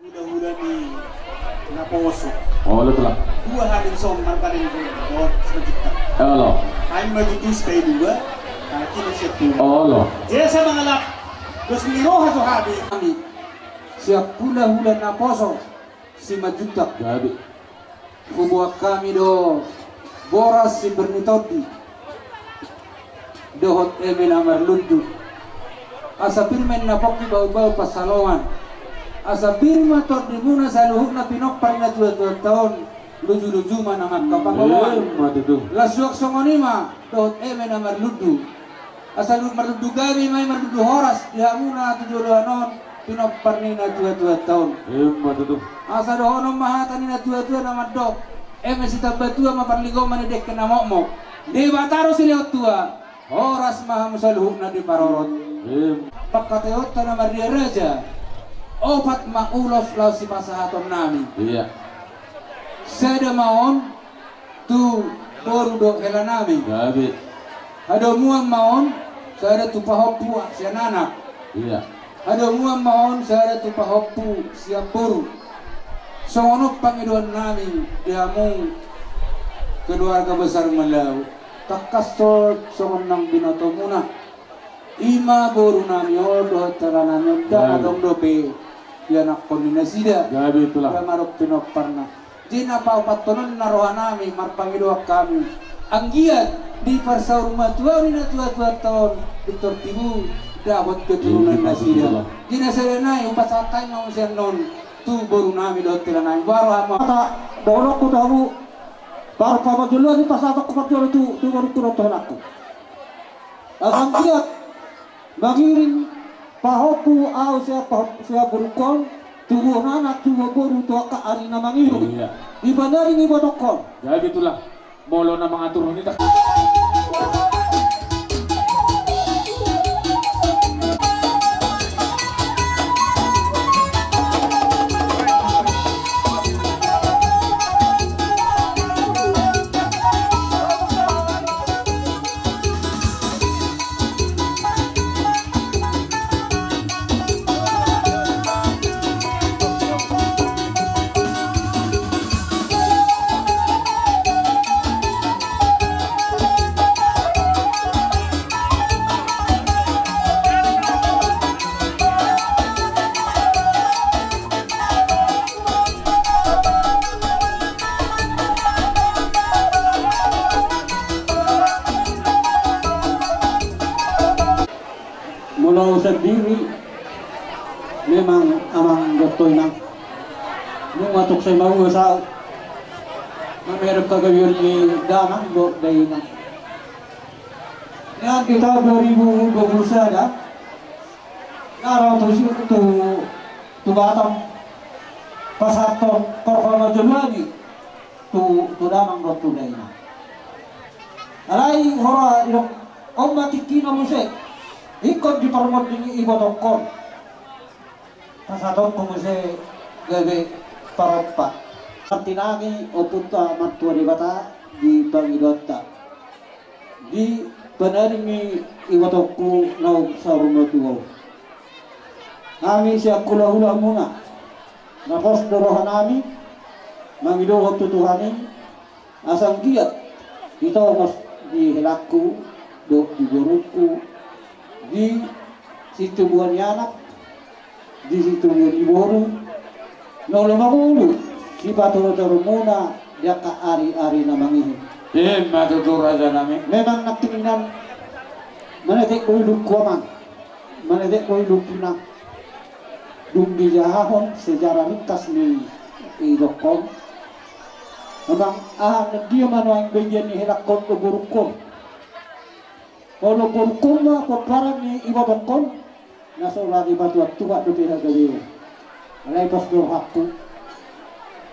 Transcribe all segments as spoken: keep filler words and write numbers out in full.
Hulahula ni naposo. Olo, Tulang. Dua hali dison marpadan dohot Simanjuntak. Olo. Hami ma tutu sipaidua. Hami ma sian Tulang. Olo. Jadi asa mangalap dos ni roha jo hami. Hami sian hulahula naposo Simanjuntak. Gabe. Huboan hami do boras simbir ni tondi dohot eme na marlundu. Asa pir ma inna pongki bahulbahul pansalongan. Asa pir ma tondimuna saluhutna pinompar ni natuatuanta on, lujuluju ma nang angka pangomoan. Ima tutu. Laos suang songon i ma dohot eme na marlundu. Asa marlundu gabe ma i, marlundu horas di hamuna tu joloan on, pinompar ni natuatuanta on. Ima tutu. Asa dohonon ma hata ni natuatua na mandok: Eme sitamba tua ma parlinggoman ni dengke na mokmok. Debata do silehon tua, horas ma hamu saluhutna diparorot. Ima. Pangkataionta na marria raja, opat ma ulos laos sipasahatonnami. Iya. Sada ma on tu boru dohot helanami. Gabe. Hadomuan ma on sada tu pahompu sian anak. Iya. Hadomuan ma on sada tu pahompu sian boru. Songon on pangidoannami di hamu keluarga besar Malau. Tangkas songon nang binotomuna. Ima borunami on dohot helanami on, ndang adong dope ianakhon ni nasida. Gabe, Tulang. Ndang adong pinomparna. Jadi na paopathononna rohanami, marpangidoan hami, anggiat di parsaurmatuaon ni natuatuanta on, pintor tibu dapot keturunan nasida. Ima tutu, Tulang. Jadi na sada nai hupasahat hami ma muse annon tu borunami dohot helanami. Baru hami. Hata dohononku tu hamu, baru pamajoloan i pasahatonku parjolo tu, tu borungku dohot tu helangku. Asa anggiat mangiring pahompu ahu sian pahompu sian borungkon, tubuhon anak, tubuhon boru tu angka ari na mangihut. Iya. Di panaring ibotongkon. Jadi itulah, molo na mangaturhon i. Molo au sandiri, memang amang dohot inang, nunga tung sai mauas au mamereng hagabeon ni damang dohot dainang. Nian di taon dua ribu dua puluh sada, na ro au tu, tu, tu Batam, pasahathon parpamajoloan i tu, tu damang dohot tu dainang. Alai hora idok, on ma tingkina muse, ingkon diparmonding ibotongkon. Pasahatonku muse gabe parompa. Martinangi ompunta Martua Debata di pangidoanta, di panaring ni ibotongku naung saur matua on. Hami sian hulahulamuna, na pos do rohanami mangidohon tu Tuhan i, asa anggiat ditongos di helangku dohot di borungku, di situbuan ni anak, di situbuan ni boru, na olo mangolu sipaturuturumuna di angka ariari na mangihut. Ima tutu, rajanami. Memang nangkiningan manetek do ilungku, amang, manetek do ilungku, inang. Dung dijahahon sejarah ringkas ni idokkon, amang, aha, na dia ma nuaeng bagian ni helangkon dohot borungkon? Olo, borungkon ma pomparan ni ibotongkon, na so ra dipatuan Tuhan dope hagabeon. Alai pos do rohangku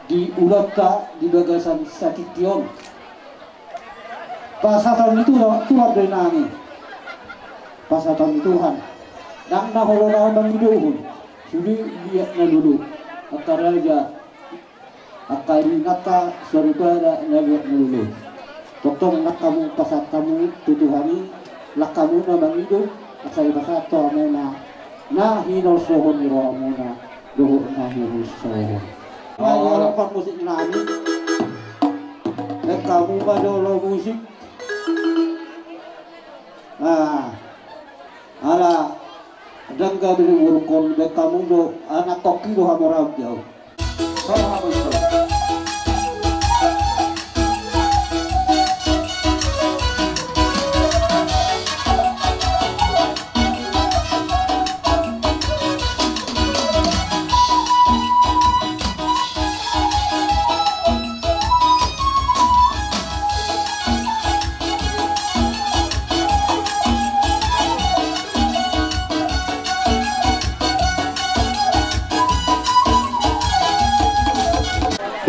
di ulaonta di bagasan satingki on. Pasahaton ni Tuhan, Tuhan do inang i. Pasahaton ni Tuhan. Ndang na olo ra mangidohon sude liat na lolo, angka raja, angka inanta soripada na liat na lolo. Tongtong nang hamu pasahat hamu tu Tuhan i, nang hamu na mangido, asa dipasahat tu hamuna na hinolsohon ni rohamuna. Dohot na huhut sohot. Ayo, alap musik nami. Baen hamu ma jolo musik. Nah, ala dangka bini burukon, baen hamu do, anak koki do hamoraon jau.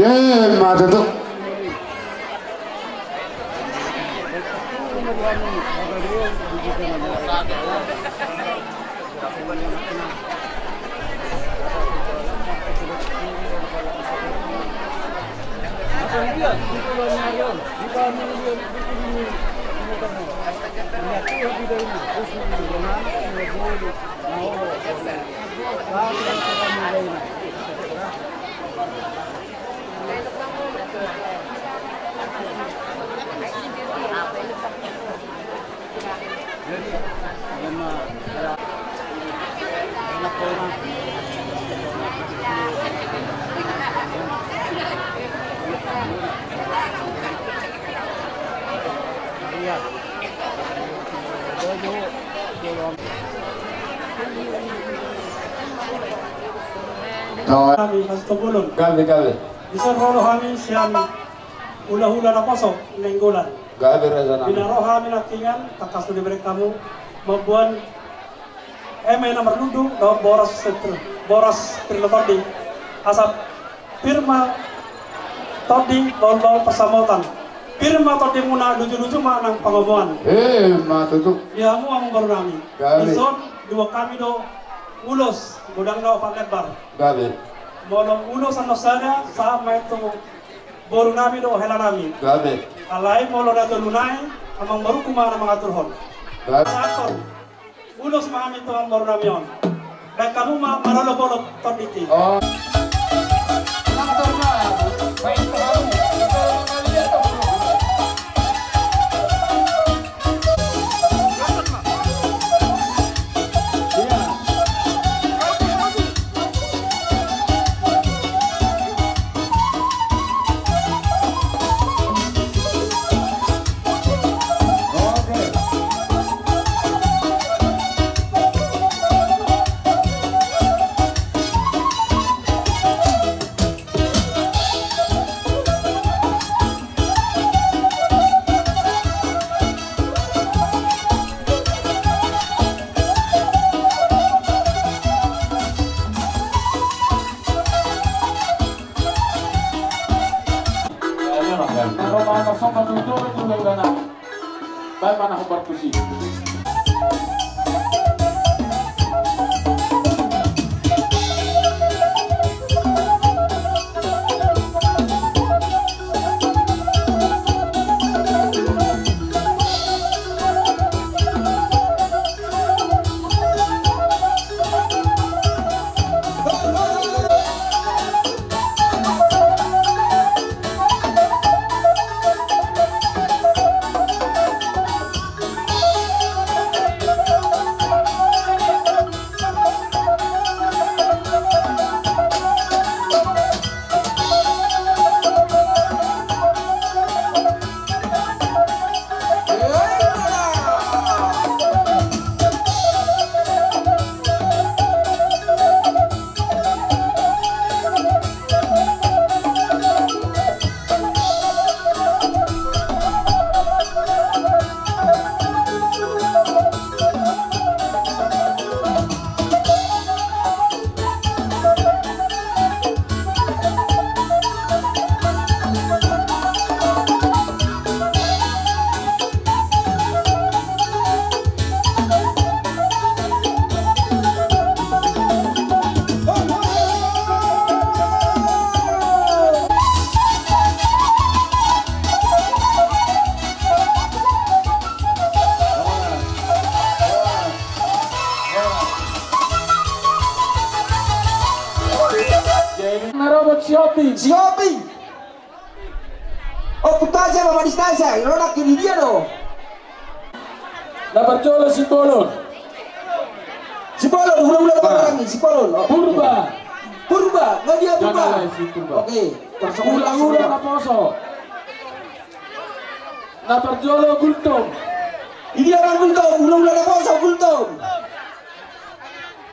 Emma tutu. Hami Masitobolon. Gabe, gabe. Dison ro do hami sian hulahula Naposo Nainggolan. Gabe raja nami. Di na ro hami nangkiningan, tangkas do dibereng hamu mamboan eme na marlundu dohot boras pir-, boras pirlo tondi. Asa pir ma tondi, bahulbahul pansamotan. Pir ma tondimuna, lujuluju ma nang pangomoan. Emma tutu. Di hamu amangboru nami. Gabe. Dison diboan hami do ulos, godang do opat lembar. Gabe. Molo ulos annon sada, sahat ma i tu boru nami dohot hela nami. Gabe. Alai molo na tolu nai, amangboruku ma na mangaturhon. Gabe. Sahathon ulos ma hami tu amangboru nami on. Baen hamu ma marolopolop tonditi. Oh. Sihombing. Sihombing. Ompunta Asa, Mama Dista Asa, ro nangkin, di dia do? Na parjolo Simbolon. Simbolon, hula-hula na parjolo, Simbolon. Oh. Purba. Purba, nunga dia Purba? Oke. Hula-hula naposo. Na parjolo Gultom. Di dia ma Gultom, hula-hula naposo Gultom.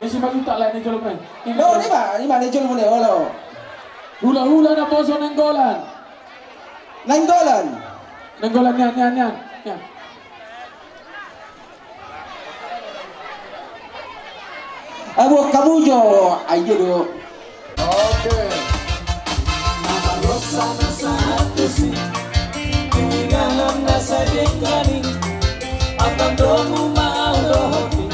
Isi maju tak lain jolo men. Ini ma, ini ma, ini jolo mune, olo. Hula-hula naposo Nainggolan. Nainggolan. Nainggolan nian, nian, nian, nian. Abu kamu jo, ayo do. Oke. Namarrosa na sahat tusi, tinggangna na sadenggan i, amang domu ma au dohot i,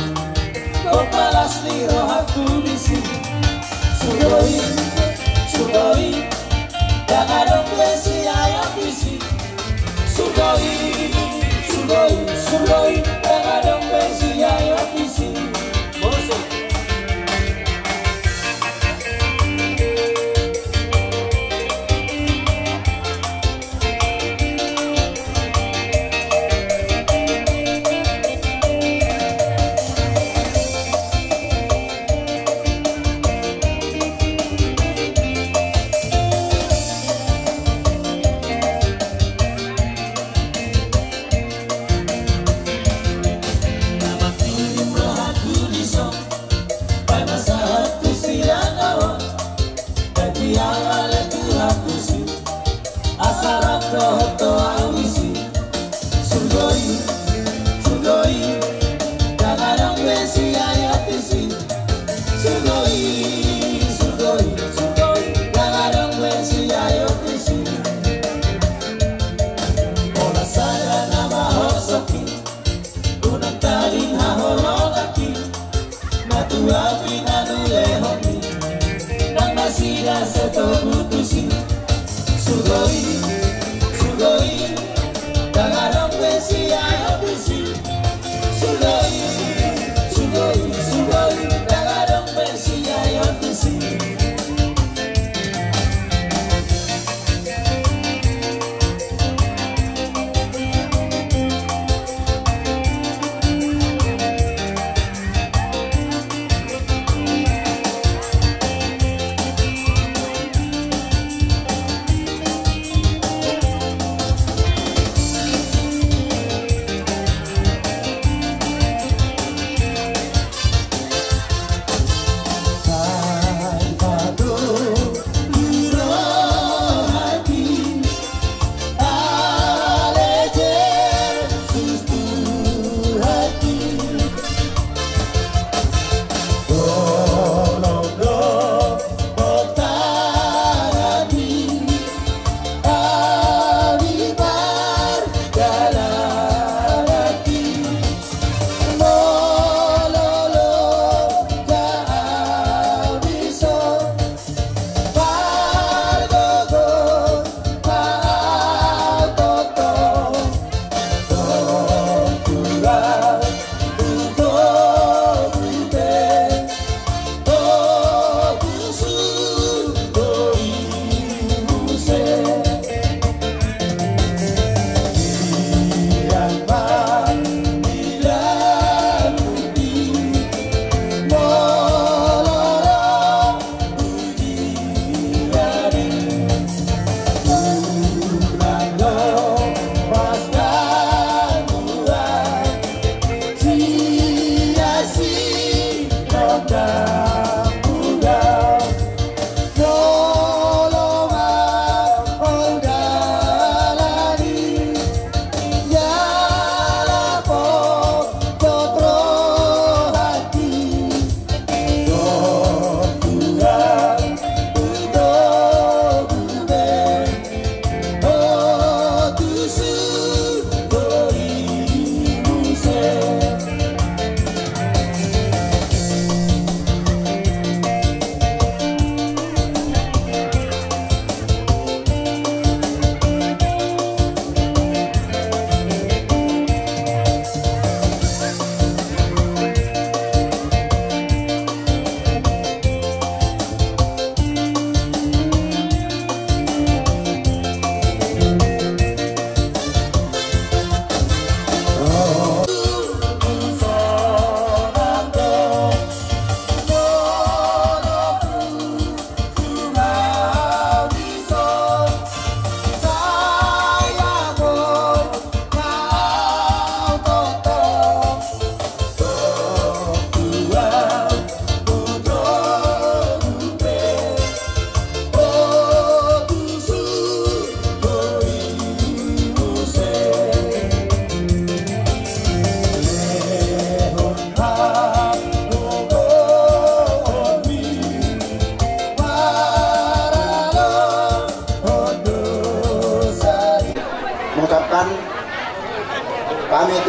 dohot las ni rohangku disi. Sugoi, sugoi, ndang adong be siaeon disi. Sugoi, sugoi, sugoi, ndang adong be siaeon disi. Musik.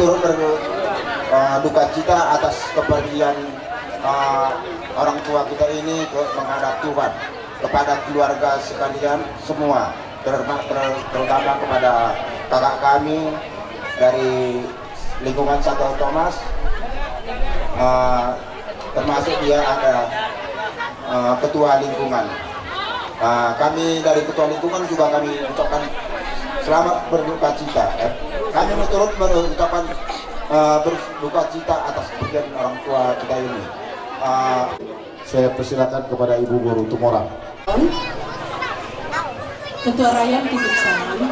Turut ber, eh, duka cita atas kepergian, eh, orang tua kita ini ke menghadap Tuhan. Kepada keluarga sekalian semua, ter, ter, terutama kepada kakak kami dari lingkungan Santo Thomas, eh, termasuk dia ada, eh, ketua lingkungan. Eh, kami dari ketua lingkungan juga kami ucapkan selamat berduka cita, eh. Kami turut mengucapkan, eh, berduka cita atas kepergian orang tua kita ini. Eh, saya persilakan kepada Ibu Guru Tumorang. Ketua Rayon titip salam,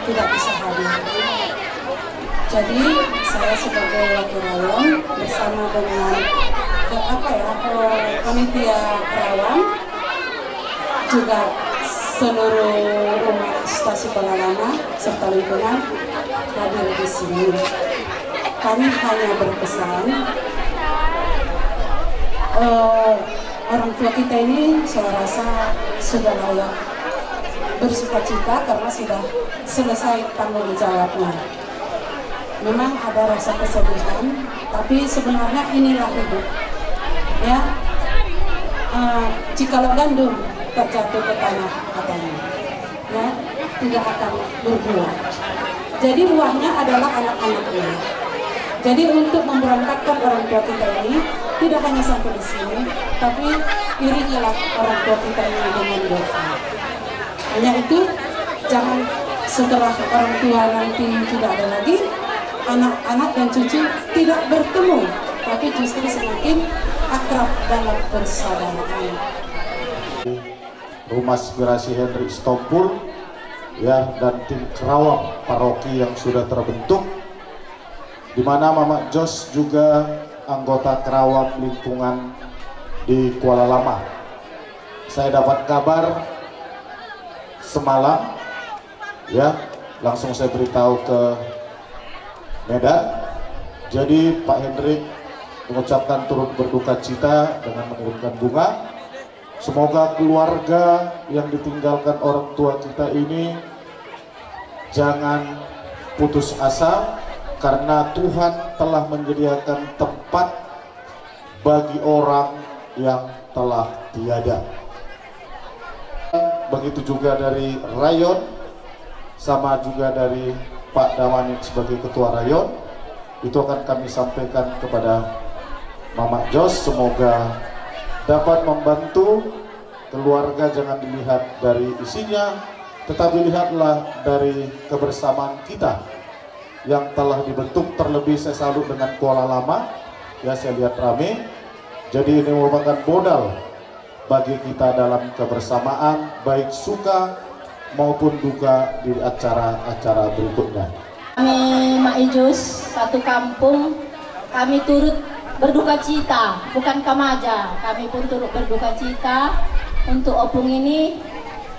tidak bisa hadir. Jadi, saya sebagai wakil Rayon bersama dengan, eh, apa ya, eh, panitia Kerawang, juga seluruh umat Stasi Kuala Lama serta lingkungan hadir di sini. Kami hanya berpesan, eh, orang tua kita ini saya rasa sudah layak bersukacita karena sudah selesai tanggung jawabnya. Memang ada rasa kesedihan, tapi sebenarnya inilah hidup. Ya, eh, jikalau gandum terjatuh ke tanah, katanya, ya, tidak akan berbuah. Jadi buahnya adalah anak-anaknya. Jadi untuk memberangkatkan orang tua kita ini tidak hanya sampai di sini, tapi iringilah orang tua kita ini dengan doa. Hanya itu, jangan setelah orang tua nanti tidak ada lagi, anak-anak dan cucu tidak bertemu, tapi justru semakin akrab dalam persaudaraan. Rumah Aspirasi Henry Sitompul, ya, dan tim Kerawang Paroki yang sudah terbentuk, di mana Mamak Jos juga anggota Kerawang Lingkungan di Kuala Lama. Saya dapat kabar semalam, ya, langsung saya beritahu ke Medan. Jadi Pak Hendrik mengucapkan turut berduka cita dengan mengirimkan bunga. Semoga keluarga yang ditinggalkan orang tua kita ini jangan putus asa, karena Tuhan telah menyediakan tempat bagi orang yang telah tiada. Begitu juga dari Rayon, sama juga dari Pak Damanik sebagai ketua Rayon. Itu akan kami sampaikan kepada Mamak Jos, semoga dapat membantu keluarga, jangan dilihat dari isinya, tetapi lihatlah dari kebersamaan kita yang telah dibentuk, terlebih saya salut dengan Kuala Lama, ya, saya lihat rame. Jadi ini merupakan modal bagi kita dalam kebersamaan, baik suka maupun duka di acara-acara berikutnya. Kami Mak Ijus, satu kampung, kami turut berduka cita, bukan Kamaja, kami pun turut berduka cita untuk opung ini.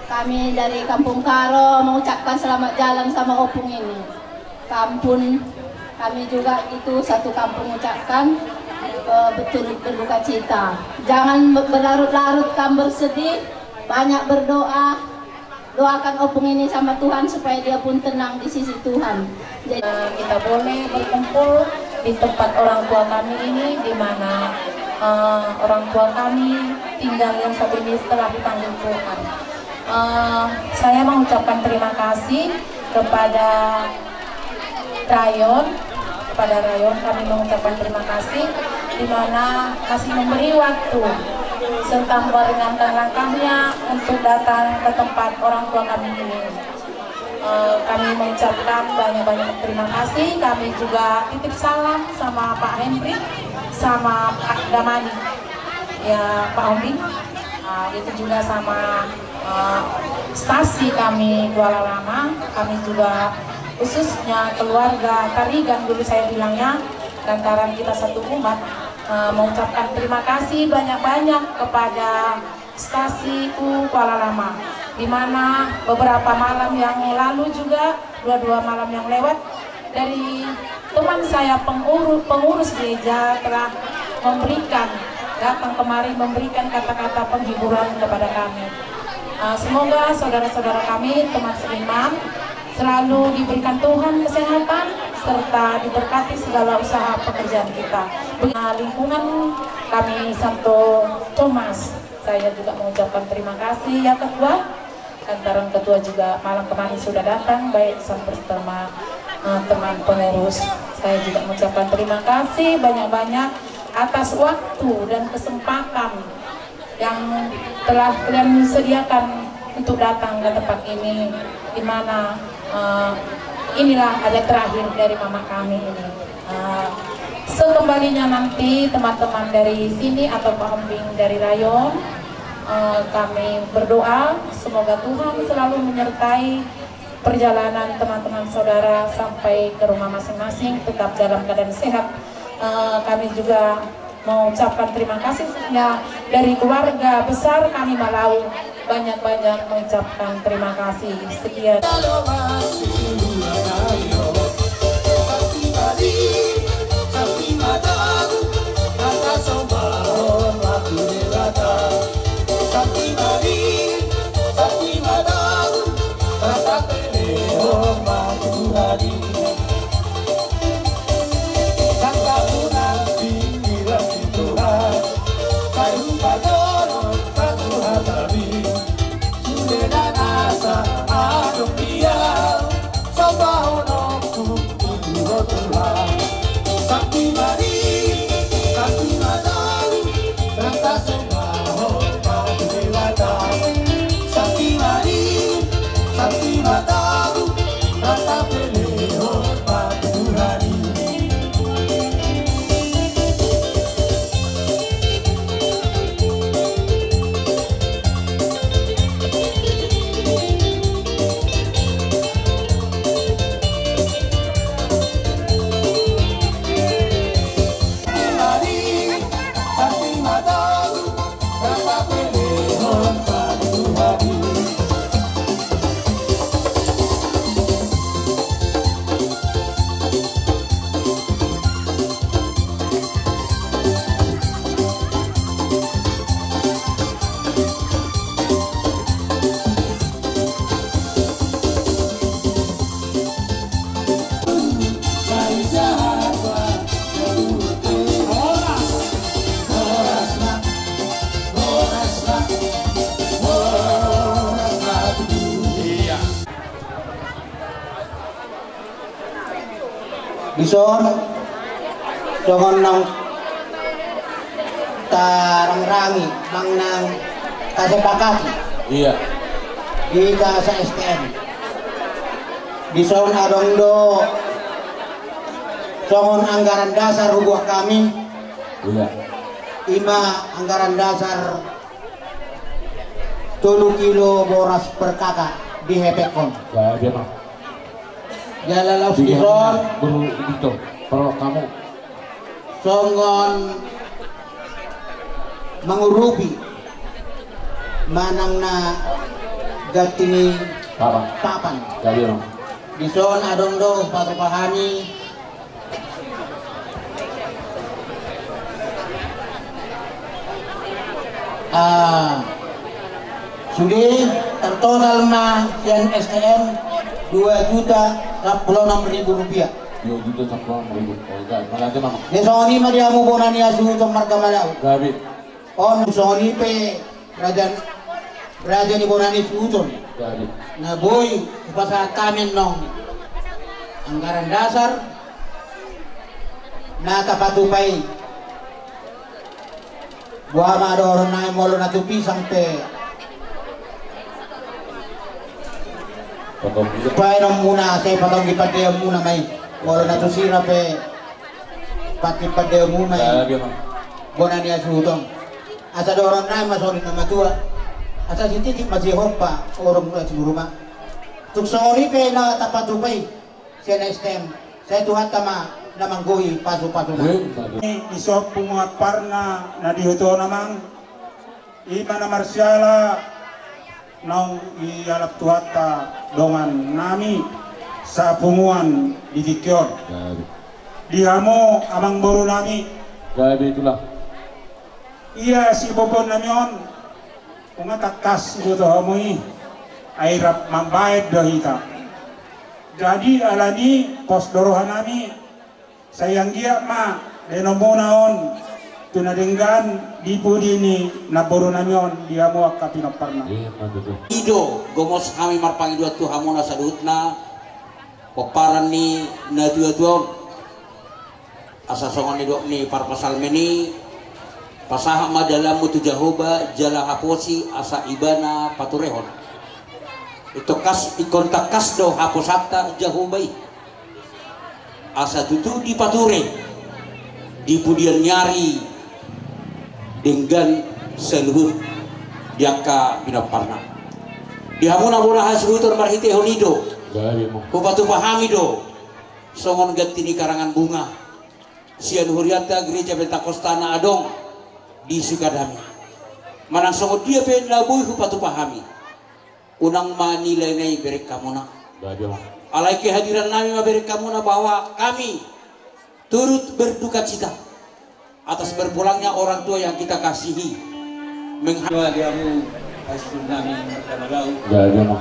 Kami dari Kampung Karo mengucapkan selamat jalan sama opung ini. Kampung kami juga itu satu kampung ucapkan, eh, turut berduka cita. Jangan berlarut-larut kam bersedih, banyak berdoa, doakan opung ini sama Tuhan supaya dia pun tenang di sisi Tuhan. Jadi, eh, kita boleh berkumpul di tempat orang tua kami ini, di mana, eh, orang tua kami tinggal yang satu ini setelah dipanggil Tuhan. Eh, saya mengucapkan terima kasih kepada Rayon, kepada Rayon kami mengucapkan terima kasih, di mana masih memberi waktu serta meringankan langkahnya untuk datang ke tempat orang tua kami ini. Eh, kami mengucapkan banyak-banyak terima kasih. Kami juga titip salam sama Pak Hendrik, sama Pak Damani, ya, Pak Ombing. Ah, itu juga sama, eh, stasi kami Kuala Lama, kami juga khususnya keluarga Tarigan dulu saya bilangnya, lantaran kita satu umat, eh, mengucapkan terima kasih banyak-banyak kepada stasi Kuala Lama, di mana beberapa malam yang lalu juga, dua-dua malam yang lewat, dari teman saya pengurus, pengurus gereja telah memberikan, datang kemari memberikan kata-kata penghiburan kepada kami. Eh, semoga saudara-saudara kami, teman seiman, selalu diberikan Tuhan kesehatan, serta diberkati segala usaha pekerjaan kita. Lingkungan kami Santo Thomas, saya juga mengucapkan terima kasih ya Ketua. Lantaran Ketua juga malam kemarin sudah datang, baik sampai sama eh, teman pengurus. Saya juga mengucapkan terima kasih banyak-banyak atas waktu dan kesempatan yang telah kalian sediakan untuk datang ke tempat ini, di mana eh, inilah adat terakhir dari mama kami ini. Eh, sekembalinya nanti teman-teman dari sini atau Pak Hembing dari Rayon, eh, kami berdoa semoga Tuhan selalu menyertai perjalanan teman-teman saudara sampai ke rumah masing-masing, tetap dalam keadaan sehat. Eh, kami juga mengucapkan terima kasih khususnya dari keluarga besar kami Malau, banyak-banyak mengucapkan terima kasih. Sekian. Dison songon naung tarangrangi, manang naung tasepakati. Iya. Di kasa S T M. Dison adong do songon anggaran dasar hubuat hami. Iya. Ima anggaran dasar tolu kilo boras per kaka dihepekhon. Ya, dia mah. Jala laos dison. Begitu. Kalau kamu songon mangurupi manang na ganti ni papan. Papan. Ya, dia mah. Dison adong do patupahami. Ah, sude tertotal ma sian S T M dua juta sampulu onom ribu rupiah. Dua juta sampulu onom ribu. Oh, gabe. Mauliate ma. Songon i ma di hamu bona ni hasuhuton marga Malau. Gabe. On songon i pe raja, raja ni bona ni hasuhuton. Gabe. Na boi hupasahat hami annon anggaran dasar na tapatupa i. Boha ma dohonon nami molo na tu pisang pe. Painonmuna, sai patonggi pandeanmuna ma i. Molo na tu sira pe, patonggi pandeanmuna i. Gabe ma. Bona ni hasuhuton. Asa dohonon nami ma songon i na matua. Asa sititi ma sihompa, urung na siburuma. Tung songon i pe na tapatupa i. Sian S T M. Sai Tuhanta ma na manggohi pasupasuna. Di son punguan parna na di hutona, amang. Ima na marsiala naung dialap Tuhanta dongan nami sapunguan di tingki on. Gabe. Di hamu amangboru nami. Gabe, itulah. Ia siboboon nami on. Nunga tangkas diboto hamu i. Ai rap mambaen do hita. Jadi alani pos do rohanami, sai anggiat ma lenomuna on tu na denggan di pudi ni namborunami on di hamu angka pinomparna. Iya, mantap. I do, gomos hami marpangidoan tu hamuna saluhutna pomparan ni natuatua on. Asa songon nidok ni parpsalmen i, pasahat ma dalanmu tu Jahowa jala haposi asa Ibana paturehon. Itongkas, ingkon tangkas do haposanta Jahowa i, asa tutu dipature di pudian ni ari denggan saluhut di angka pinomparna. Di hamuna bona hasuhuton marhitehon i do hupatupa hami do songon ganti ni karangan bunga sian hurianta Gereja Pentakosta na adong di Sukadami. Manang songon dia pe na boi hupatupa hami, unang ma nilai na i bereng hamuna. Alai kehadirannami ma bereng hamuna bahwa kami turut berdukacita atas berpulangnya orang tua yang kita kasihi. Mengha- Dua di hamu, hasuhuton nami marga Malau. Gabe ma.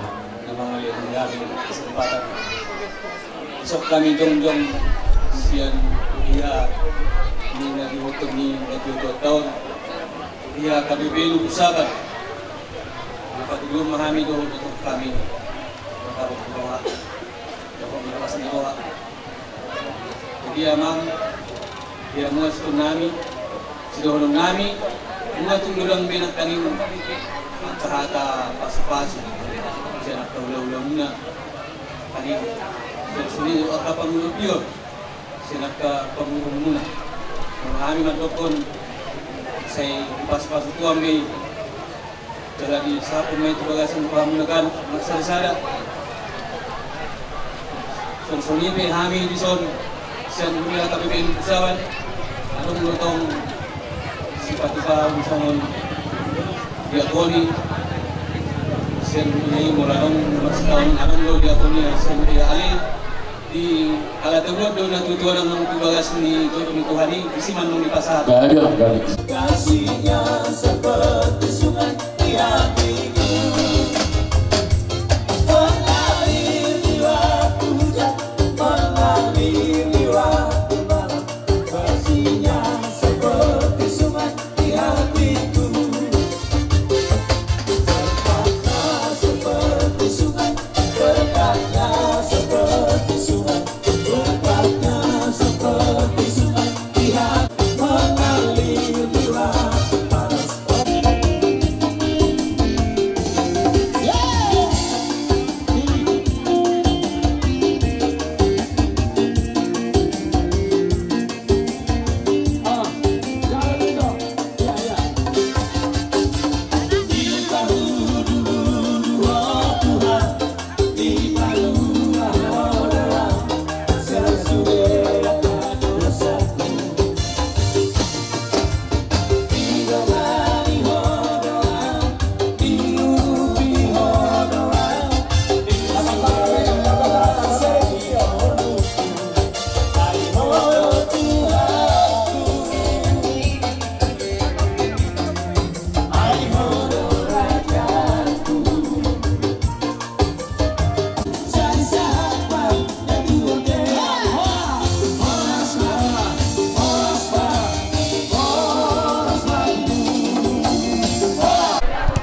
Na mangalehon hami kesempatan. Isok hami jongjong sian huria ni na diboto ni na dua taon. Huria K B B Lumbung Saban. Mangkatuluhon ma hami dohot dohot hami. Mangkatuluhon ma hami. Dohot ma hami. Jadi amang, di hamu hasuhuton nami, sidohonon nami, nunga tung godang be nangkaning angka hata pasupasu sian angka hulahulamuna, nangkaning sian songon i angka pangurupion sian angka pangurupion muna. Molo hami mandokkon sai dipasupasu Tuhan be i. Jala disahapon ma i tu bagasan rohamuna kan, marsadasada. Songon i pe hami dison sian huria K B B Lumbung Saban, adong do tong sipatupaon songon diakoni sian huria i, molo adong marsitaon adong do diakoni sian huria i. Di ala tebuat do na tutu adong tu bagas ni godang ni Tuhan i, disi ma annon dipasahat. Gabe, gabe. Kasihnya seperti sungai di hatiku. Mengalir di waktu hujan, mengalir di waktu malam. Kasihnya seperti sungai di hatiku. Dekatnya seperti sungai, dekatnya seperti sungai, dekatnya seperti sungai. Lihat, mengalir di waktu panas.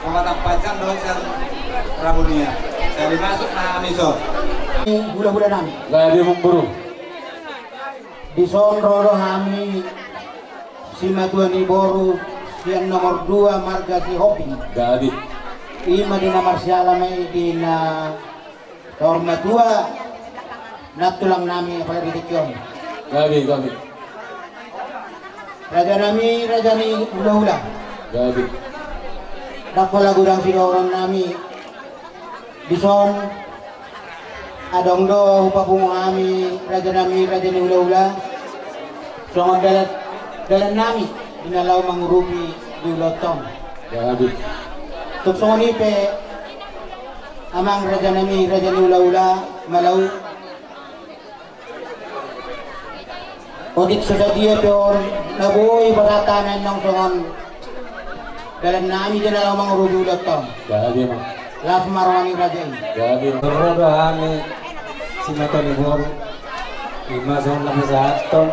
Pematampaikan dohot sian Rabunia. Jadi masuk na hami son. Hulahula nami. Gabe mamburu. Dison ro do hami simatua ni boru sian nomor dua marga Sihombing. Gabe. I ma di na marsiala ma i di na saur matua na tulang nami apala di tingki on. Gabe, gabe. Raja nami, raja ni hulahula. Gabe. Ndang pola godang sidohonon nami. Dison adong do hupapungu hami raja nami, raja ni hulahula. Songon dalan, dalan nami di na laho mangurupi di ulaonta on. Gabe. Tung songon i pe amang raja nami, raja ni hulahula Malau. Otik so sadia pe on na boi pasahat hami annon songon dalan nami di na laho mangurupi ulaonta on. Gabe ma. Las ma roha ni raja i. Gabe ma. Ro do hami Simata ni boru, ima songon na pasahathon,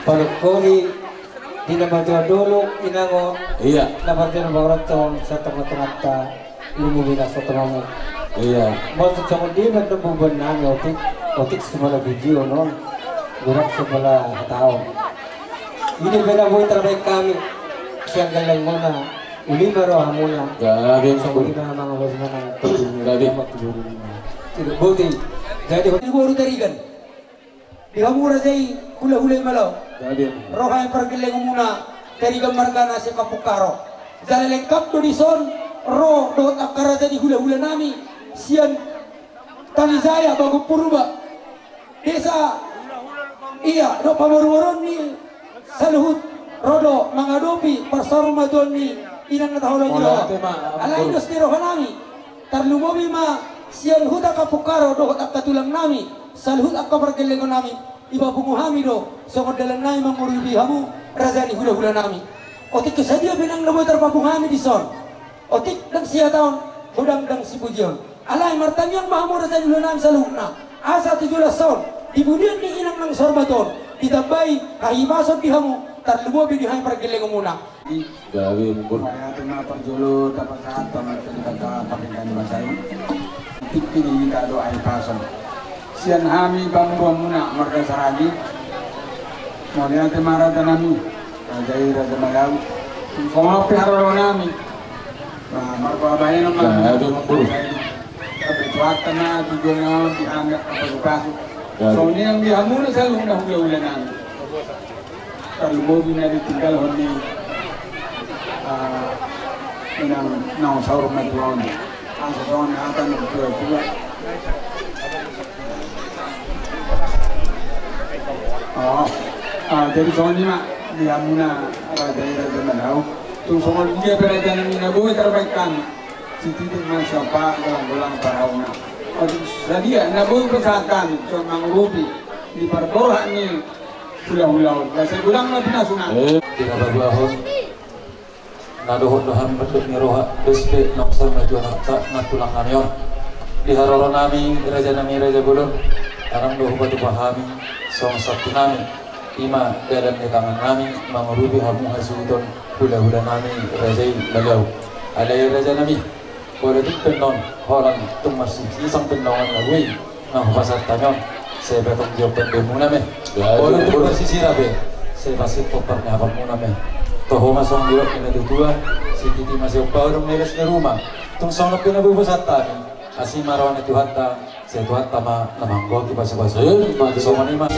palungkoli di na matua dolok, inangon. Iya. Na parjolo pahorathon satonga-tonganta, lumobi na satongamu. Iya. Maksud songon dia ma na boban nami, otik, otik sumala pujion on, godang sumala hataon. Ini pe na boi tarbahen hami sian gellengmuna. Uli ma rohamuna. Gabe. Uli ma mangabos manang. Gabe. Tidak boti. Jadi di boru Tarigan, di hamu raja i hulahula i ma laho. Gabe. Roha i pargellengonmuna Tarigan margana sian Kampung Karo. Jala lengkap do dison ro dohot angka raja ni hulahula nami sian Tanijaya, Bagot Purba, desa, ia dohot pamorumoruon ni saluhut ro do mangadopi parsaurmatuaon ni inang na taholong i. Alai dos ni roha nami, tarlumobi ma sian huta Kampung Karo dohot angka tulang nami, saluhut angka pargellengon nami, dipapungu hami do songon dalan nami mangurupi hamu raja ni hulahula nami. Otik tu sadia pe nang na boi tarpapungu hami dison. Otik ndang sihataon, godang ndang sipujion. Alai martangiang ma hamu raja ni hulahula nami saluhutna, asa tu joloan on, di pudian ni inang nang saurmatuaon, ditambai hahipason di hamu, tarlumobi di hami pargellengonmuna. Gabe mungkur. Mauliate ma parjolo tapasahat ma tu Debata panggabean basa i. Tingki di hita do hahipason sian hami pamoruonmuna marga Saragi. Mauliate ma raja nami, raja i raja Malau. Songon i pe haroro nami. Nah, marga baen ma. Nah, itu mungkur. Tapi tuatan na tujuan na di hami apa pasu. Songon i nang di hamuna saluhutna hulahula nami. Tarlumobi na ditinggalhon ni, ah, inang naung saurmatuaon. Asa songon hata ni natuatua. Oh, ah, jadi songon i ma di hamuna raja i raja Malau. Tung songon dia pe raja nami na boi tarbahen hami. Sititi ma siapa golanggolang parauna. Otik sadia na boi pasahat hami songon mangurupi di parborhat ni hulahula on. Basa godang ma pinasuna. Eh, di na paduahon. Na dohot do hami mandok ni roha, dos pe naung saur matua nami, na tulang nami on. Di haroro nami, raja nami, raja bolon, adong do hupatupa hami songon santi nami. Ima dalan ni tangan nami mangurupi hamu hasuhuton hulahula nami raja i Malau. Alai raja nami, molo tung pe annon holan tung marsisingisang pe annon na boi na hupasahat hami on, sai pe tong jawab pandemuna ma. Molo tung marsisira pe, sai pe sipop parniapanmuna ma. Toho ma songon didok ni natuatua, sititi ma siompa udung na di las ni ruma. Tung songon on pe na boi hupasahat hami, asi ma roha ni Tuhanta. Sai Tuhanta ma na manggohi pasupasu. Eh, ima tutu. Songon i ma.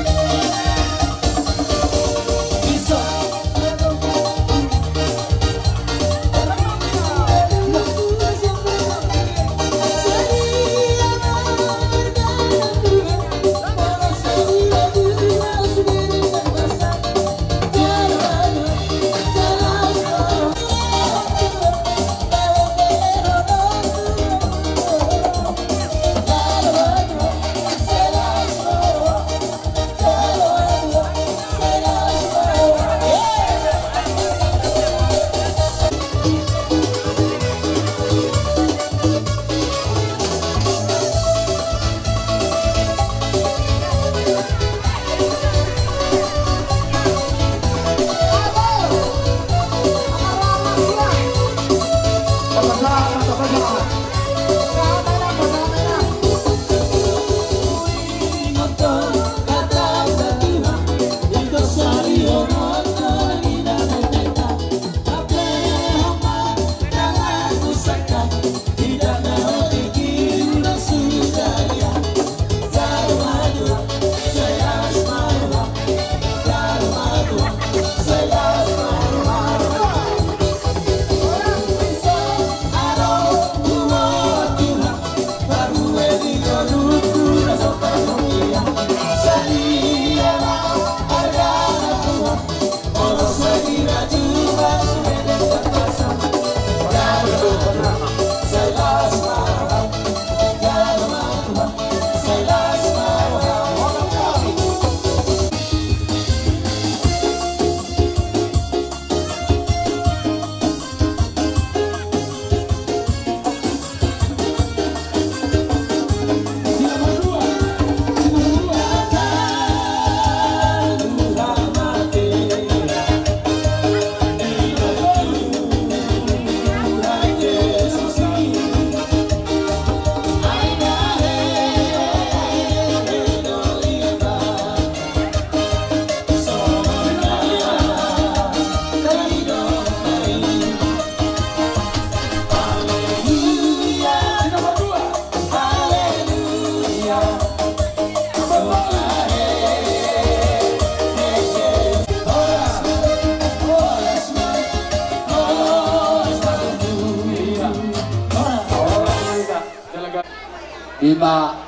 Ima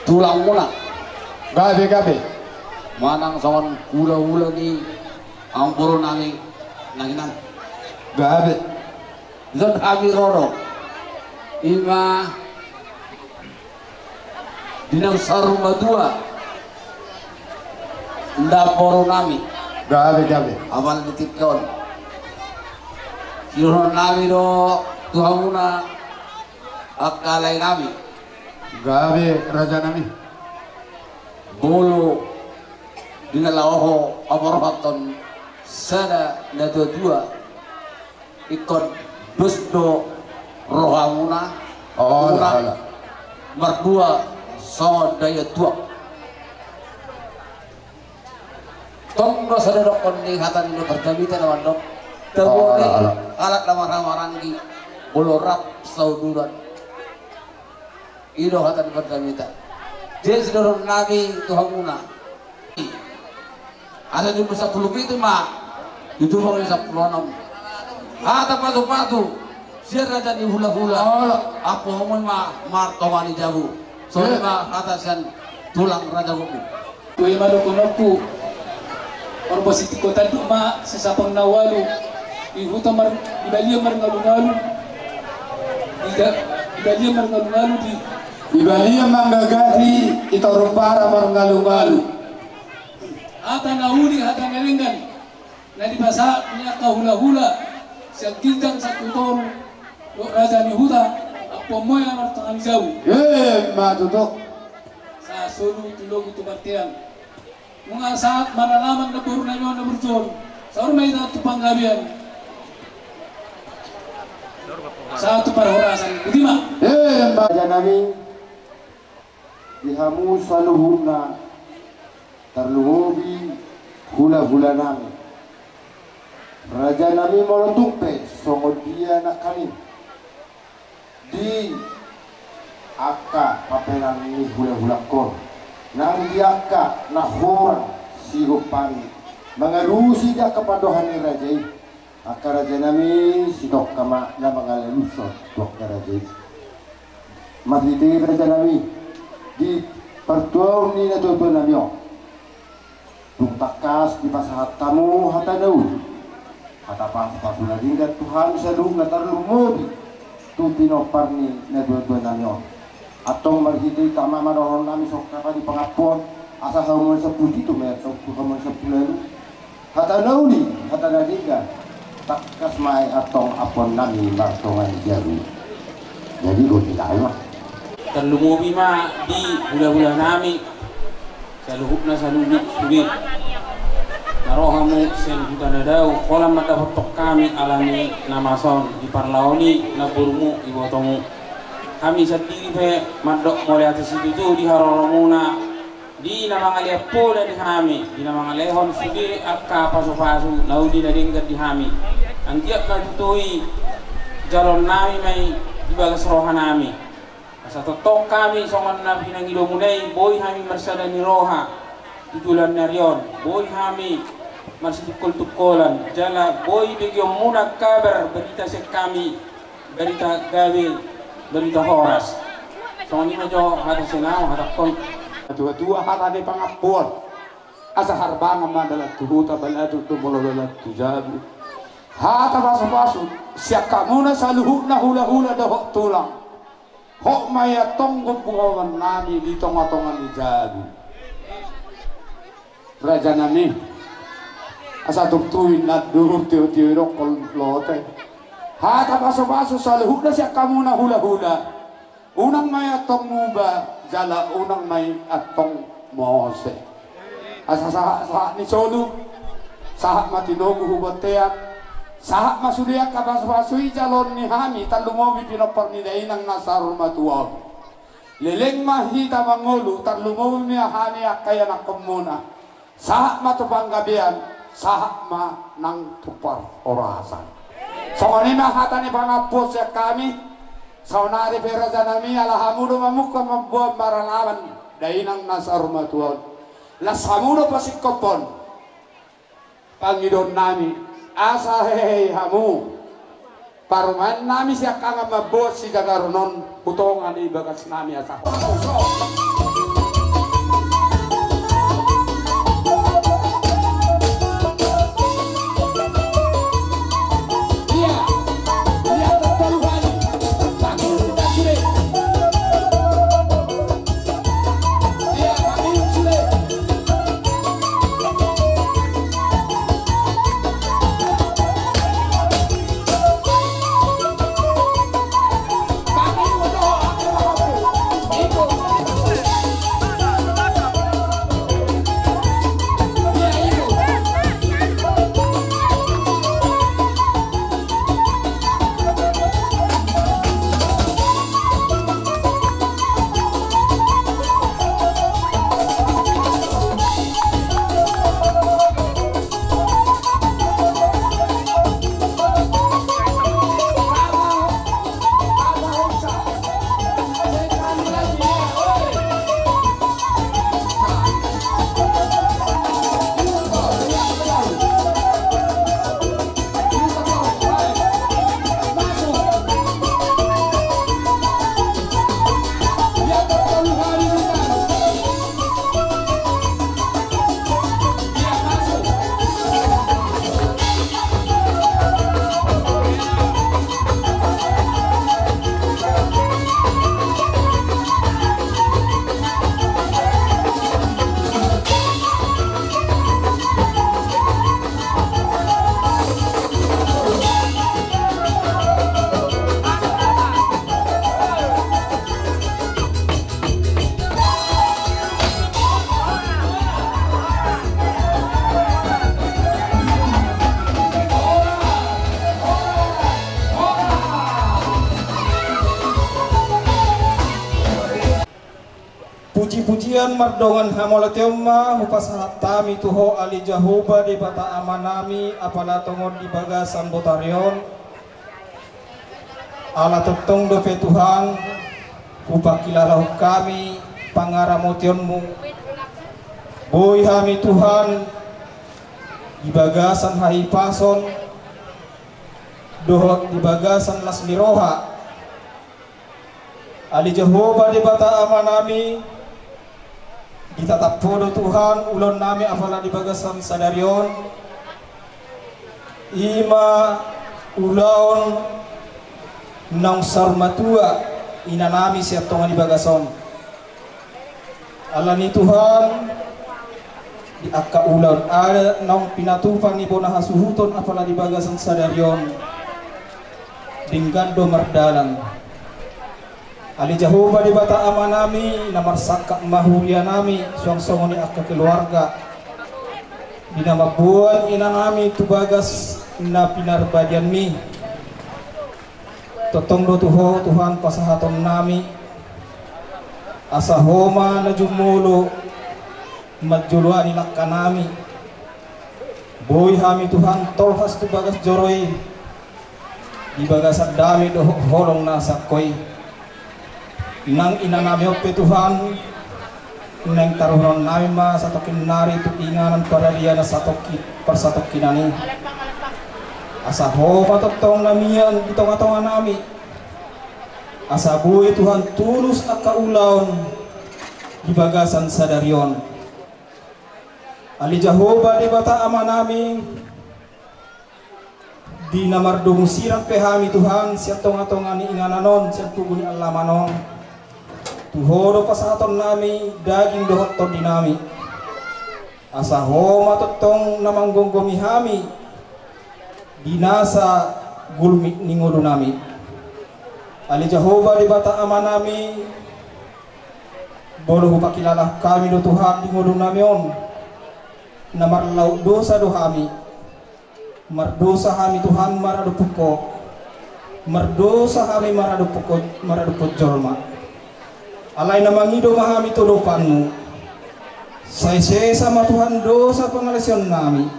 tulangmuna. Gabe, gabe. Manang songon hulahula ni amangboru nami nangkiningan. Gabe. Dison hami ro do. Ima di naung saur matua ndang boru nami. Gabe, gabe. Apala di tingki on sidohonon nami do tu hamuna angka lae nami. Gabe, raja nami. Molo di na laho ho, apa rohaton sada na tuatua, ingkon dos do rohamuna. Ola, ola. Mardua songon daion tuak. Tong do sada dohonon ni hata ni na pardamita na mandok: Tabo ni, ola, ola, halak na marhahamaranggi, molo rap saunduran. I do hata ni pardamita. Jadi sidohonon nami tu hamuna, asa di umur sampulu pitu ma, di tubu ma di sampulu onom. Hata patupatus sian raja ni hulahula. Ola. Ampuhon ma martonga ni jabu. Songon i ma hata sian tulang raja goku. Tu i ma dohononku. Horbo sitingko tanduk ma sisapang na ualu. Di huta mar-, di balian marngalungalu. Di ga-, di balian marngalungalu di. Di balian manggagari, di toru bara marngalungalu. Hata na uli, hata na denggan na dipasahat ni angka hulahula sian ginjang sahat tu toru dohot raja ni huta, ampuhon ma i martonga ni jabu. Emma tutu. Sahat solu tu lobi tu bontean. Nunga sahat maralaman namboru nami on na burju on. Saur ma hita tu panggabean, sahat tu parhorasan. Botima. Emma. Raja nami, di hamu saluhutna, tarlumobi hulahula nami. Raja nami, molo tung pe songon dia nangkaning di angka papenan ni hulahulangkon, nang di angka na hurang sigompari mangalusi di angka pandohan ni raja i, angka raja nami, sitongka ma na mangalalushon tu angka raja i. Marhite raja nami, di partuaon ni na tuatua nami on, tung tangkas dipasahat hamu hata na uli, hata pasupasu na denggan tu hami saluhutna, tarlumobi tu pinompar ni na tuatua nami on. Antong marhite i tama ma dohonon nami songon hata ni pangampu on, asa hamu na sampulu pitu ma i antong tu hamu na sampulu ualu. Hata na uli, hata na denggan, tangkas ma i antong ampuhon nami martonga ni jabu. Jadi, goti nami ma. Tarlumobi ma di hulahula nami saluhutna, saluhut sude na ro hamu sian huta na dao, holan mandapothon hami alani na masa on di parlao ni namborumu, ibotomu. Hami sandiri pe mandok mauliate situtu di haroromuna, di na mangalean poda di hami, di na mangalehon sude angka pasupasu na uli na denggan di hami. Anggiat ma tutu i jaloon nami ma i di bagas roha nami. Asa tongtong hami songon na pinangidomuna i, boi hami marsada ni roha tu joloan ni ari on, boi hami marsitungkoltungkolan, jala boi begeonmuna kabar, berita sian hami, berita gabe, berita horas. Songon i ma jo hata sian ahu, hatangkon. Tuatua, hata ni pangampu on. Asa harbangan ma dalan tu huta, balatuk do molo dalan tu jabu. Hata pasupasu sian hamuna saluhutna hulahula dohot tulang. Hot ma i antong gomgoman nami di tongatonga ni jabu. Raja nami, asa tung tu inna duhur tiotio i dokkon lote. Hata pasupasu saluhutna sian hamuna hulahula. Unang ma i antong muba, jala unang ma i antong mose. Asa sahat, sahat ni solu, sahat ma tinogu hu bontean, sahat ma sude angka pasupasu i jaloon ni hami, tarlumobi pinompar ni dainang na saur matua on. Leleng ma hita mangolu, tarlumobi ma hami angka ianakkonmuna. Sahat ma tu panggabean, sahat ma nang tu parhorasan. Songon i ma hata ni pangampu sian hami. Saonari pe raja nami, ala hamu do mamungka mamboan maralaman dainang na saur matua on. Las hamu do pasingkophon pangidoan nami, asa hehe hamu. Parumaen nami sian angka mamboan sijagaron on, tu tonga ni bagas nami asa. Puji-pujian mardongan hamauliateon ma hupasahat hami tu Ho ale Jahowa Debata Amanami, apala tongon di bagasan botari on. Ala tongtong dope Tuhan, hupangkilalahon hami pangaramotionMu. Boi hami Tuhan, di bagasan hahipason, dohot di bagasan las ni roha. Ale Jahowa Debata Amanami, ditatap Ho do Tuhan ulaonnami apala di bagasan sadari on. I ma ulaon naung saur matua inanami sian tonga ni bagas on. Alani Tuhan, di angka ulaon adat naung pinatupa ni bona hasuhuton apala di bagasan sadari on, denggan do mardalan. Ale Jahowa Debata Amanami, na marsangkap ma hurianami, suang songon i angka keluarga, di na mamboan inanami tu bagas na pinarbadianMi. Tongtong do tu Ho Tuhan pasahatonnami, asa Ho ma na jumolo manjoloani langkanami. Boi hami Tuhan tolhas tu bagas joro i, di bagasan dame dohot holong na sangko i. Nang inanami on pe Tuhan, naeng taruhononnami ma satongkin nari tu inganan paradia na satongkin parsatongkinan i. Asa Ho ma tongtong na mian di tonga-tonganami. Asa boi Tuhan tulus angka ulaon di bagasan sadari on. Ale Jahowa Debata Amanami, di na mardomu sirang pe hami Tuhan sian tonga-tonga ni inganan on, sian tugu ni alaman on. Tu Ho do pasahatonnami daging dohot tondinami. Asa Ho ma tongtong na manggomgomi hami di nasa gulmit ni ngolunami. Ale Jahowa Debata Amanami, molo hupangkilala hami do Tuhan di ngolunami on, na marlaut dosa do hami. Mardosa hami Tuhan maradophon Ho. Mardosa hami maradophon Ho, maradophon jolma. Alai na mangido ma hami tu adopanMu. Sai sesa ma Tuhan dosa pangalaosionnami.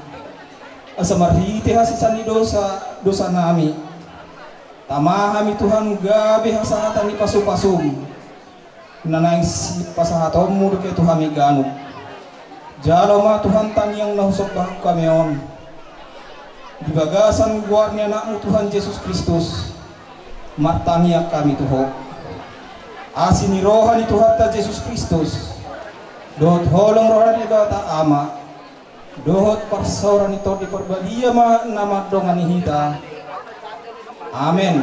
Asa marhite hasesaan ni dosa, dosanami, tama hami Tuhan gabe hasahatan ni pasupasuM, na naeng sipasahatonMu dope tu hami ganup. Jalo ma Tuhan tangiang na husombahon hami on. Di bagasan goar ni Anakmu Tuhan Jesus Kristus, martangiang hami tu Ho. Asi ni roha ni Tuhanta Jesus Kristus, dohot holong roha ni Debata Ama, dohot parsaoran ni Tondi Parbadia ma na mandongani hita. Amen.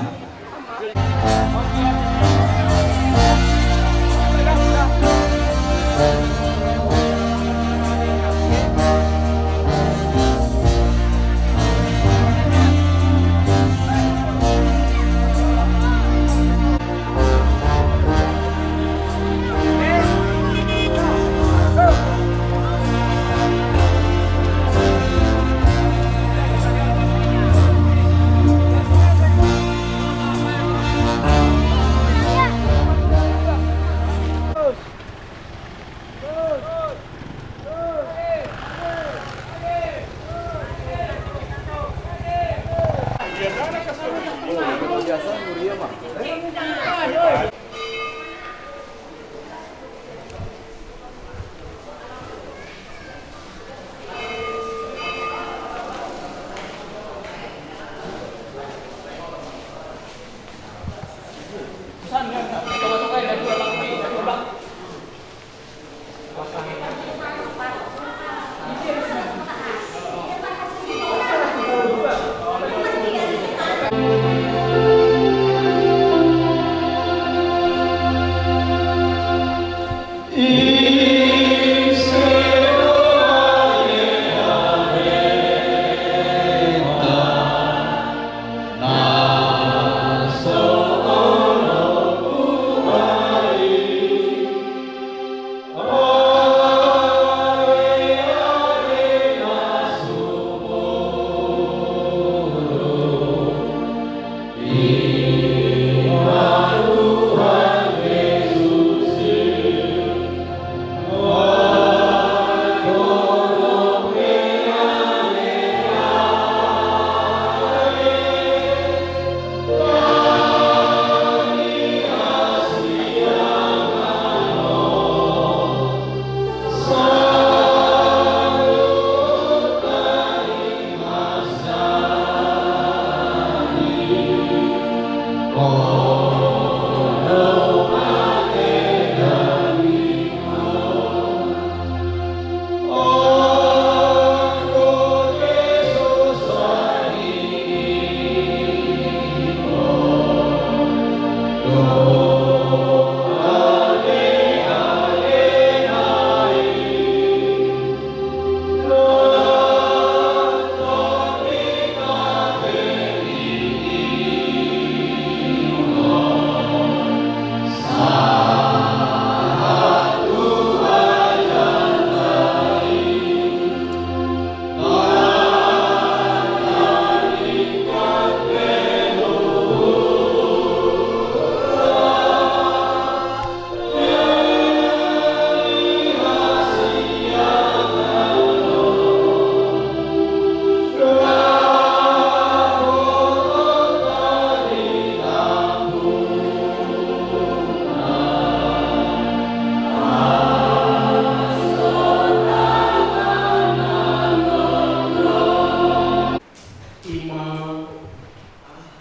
Ima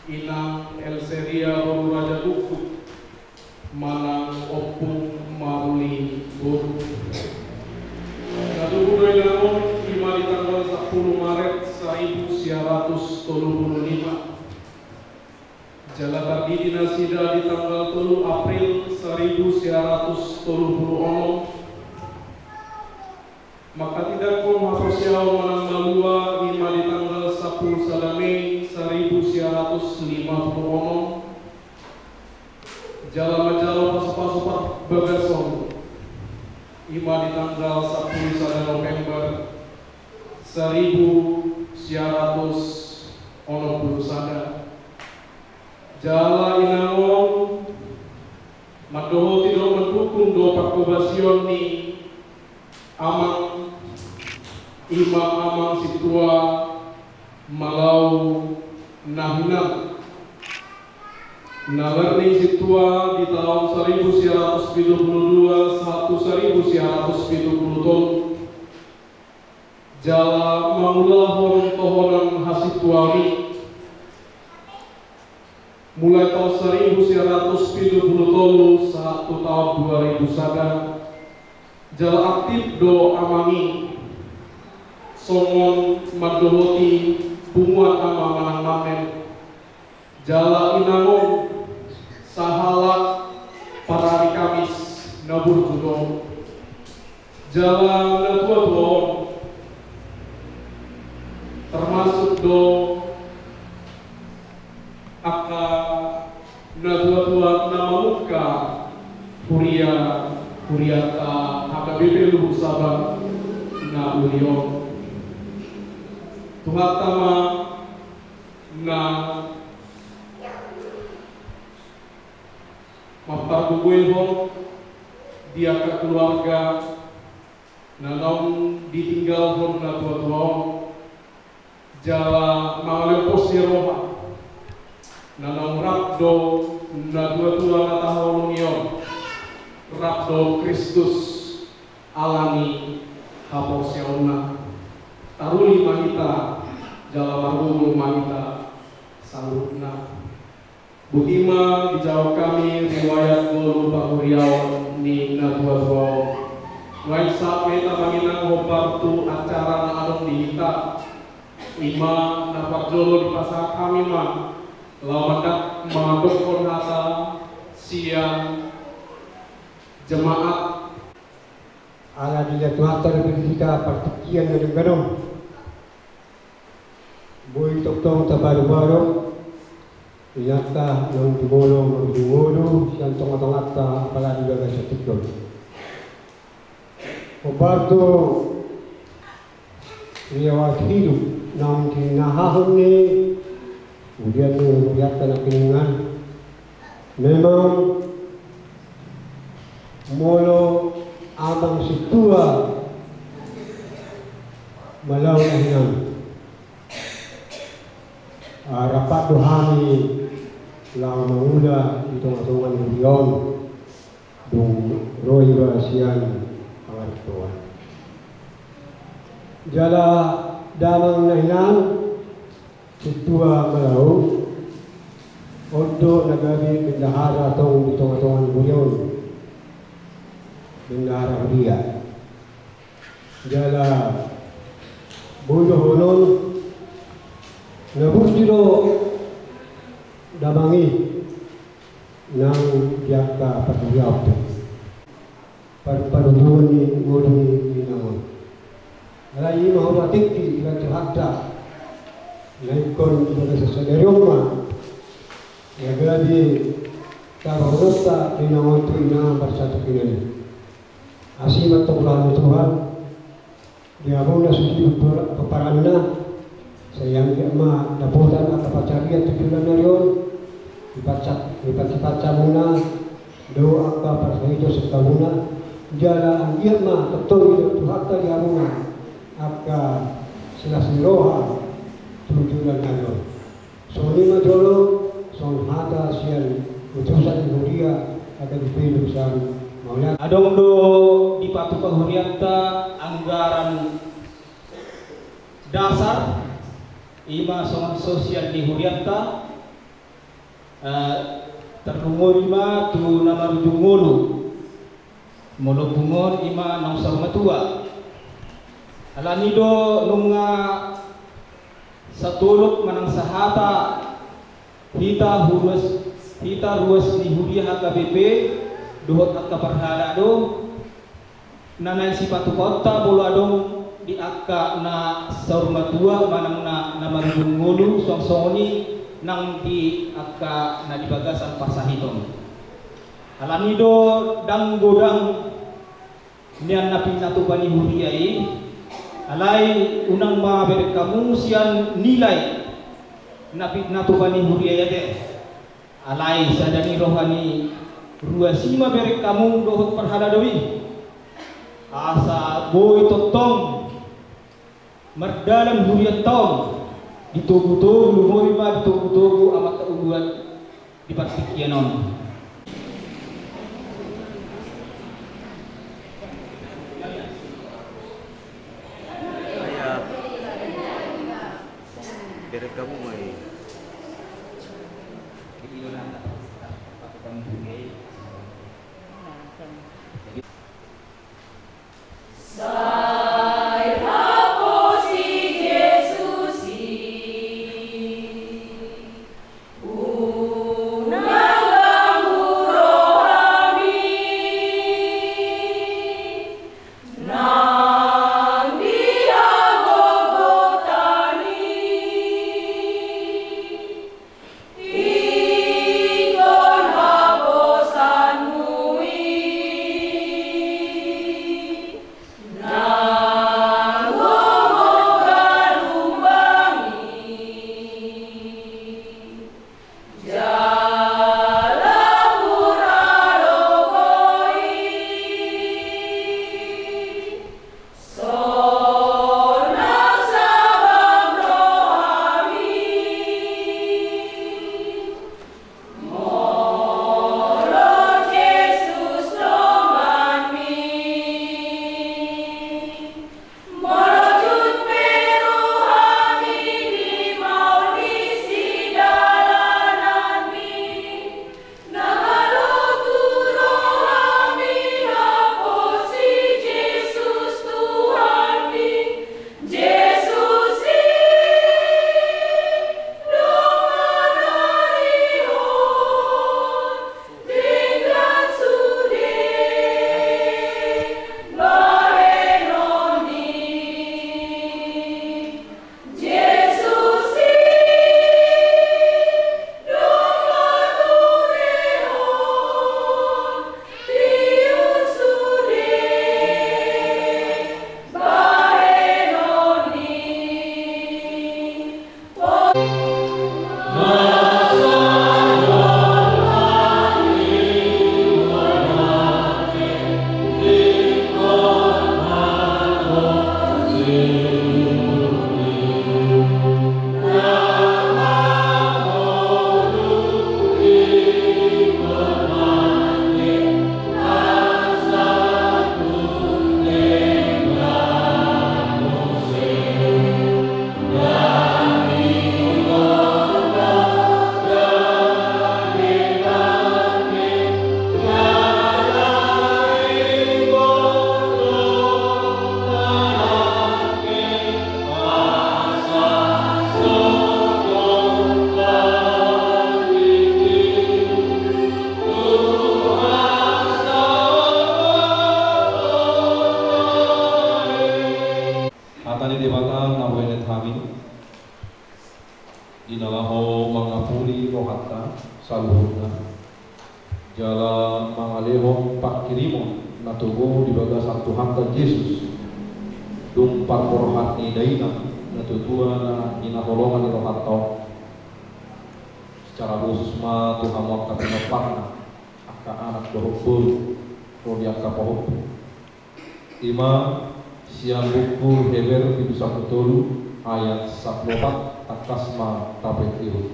Inang Elseria boru Raja Buku manang Ompung Maruli boru. Na tubu do inang on, ima di tanggal sampulu Maret saribu sia ratus tolu pulu lima. Jala tardidi nasida di tanggal tolu April saribu sia ratus tolu pulu onom. Manghatindanghon haporseaon manang malua ima di tanggal sampulu sada Mei saribu sia ratus lima pulu onom. Jala manjalo pasupasu parbagason ima di tanggal sampulu sada November saribu sia ratus onom pulu sada. Jala inang on mandohoti dohot mandukung do parhobasion ni amang, ima amang sintua Malau Nahinang. Na lar ni sintua di taon saribu sia ratus pitu pulu dua sahat tu saribu sia ratus pitu pulu tolu. Jala mangulahon tohonan hasintuami, mulai taon saribu sia ratus pitu pulu tolu sahat tu taon dua ribu sada, jala aktif do amang i songon mandohoti punguan ama manang mamen, jala inangon sahalak parari Kamis na burju do. Jala na tua-tua on termasuk do angka na tua-tua na mamungka huria, hurianta H K B P Luhut Saba na uli on. Tuhanta ma na mampargogoihon di angka keluarga na naung ditinggalhon na tua-tua on, jala mangalehon pos ni roha na naung rap do na tua-tua na tahaholongi on, rap do Kristus alani haporseaonna. Taruli ma hita jala margogo ma hita saluhutna. Boti ma dijawab hami riwayat ngolu pahuriaon ni na tua-tua on. Nuaeng sahat ma hita manginang hombar tu acara na adong di hita. I ma na parjolo dipasahat hami ma laho mandokkon hata sian jemaat. Ala dilean Tuhanta dope di hita partingkian na denggan on. Boi tongtong tabaru-baru inanta naung jumolo marujung ngolu sian tonga-tonganta, apalagi di bagasan tingki on. Hombar tu riwayat hidup naung tinahahon ni huria ni hurianta nangkiningan. Memang molo amang sintua Malau na hinan, ah, rap do hami laho mangula di tonga-tonga ni huria on. Dung ro iba sian pangarantoan. Jala damang na hinan, sintua Malau, on do na gabe bendahara tong di tonga-tonga ni huria on. Bendahara huria. Jala boi dohonon na burju do damang i nang di angka parhuriaon pe. Par-, parhubungan ni ngolu ni inang on. Alai i ma hurang tingki di bagasan hata na ingkon di bagasan sadari on ma na gabe taruhononta inang on tu inang parsatukinan i. Asi ma antong roha ni Tuhan di hamuna sude pomparanna. Sai anggiat ma dapotan angka pansarian tu joloan ni ari on, dipansa-, dipansapansa hamuna do angka parsahiton sian hamuna. Jala anggiat ma tongtong didok Tuhanta di hamuna angka silas ni roha tu joloan ni ari on. Songon i ma jolo songon hata sian utusan ni huria H K B P Luhut Saba. Mauliate. Adong do dipatupa hurianta anggaran dasar, i ma songon sosial ni hurianta, eh, tarlumobi ma tu na marujung ngolu. Molo punguan i ma naung saur matua. Alani do nunga satolop manang sahata hita ruas, hita ruas ni huria H K B P dohot angka parhalado na naeng sipatupaonta molo adong di angka na saur matua manang na, na marujung ngolu songon i nang di angka na di bagasan parsahiton. Alani do ndang godang nian na pinatupa ni huria i, alai unang ma bereng hamu sian nilai na pinatupa ni huria i ate. Alai sada ni roha ni ruas i ma bereng hamu dohot parhalado i. Asa boi tongtong mardalan hurianta on di togutogu, lumobi ma di togutogu amanta uluan di partingkian on. Sai haposi Jesus i, unang ganggu rohami, nang di hagogotan i. Ingkon haposanmu i, nang gogo galumbang i, jala murah rogo i. Sonang sabam rohami, molo Jesus donganmi. Molo jut pe rohami di maol ni sidalananmi, na malo tu rohami haposi Jesus Tuhanmi. Jesus i do manarihon denggan sude bahenonni. Jesus i do paturehon tiur sude bahenonni. Hata ni Debata na huenet hami, di na laho mangapuli rohanta saluhutna, jala mangalehon panghirimon na togu di bagasan Tuhanta Jesus, dung parborhat ni dainang na tua-tua na hinaholongan ni rohanta on. Secara khusus ma tu hamu angka pinomparna, angka anak dohot boru, ro di angka pahompu. I ma sian buku Heber bindu sampulu tolu ayat sampulu opat, tangkas ma tapaihutihut.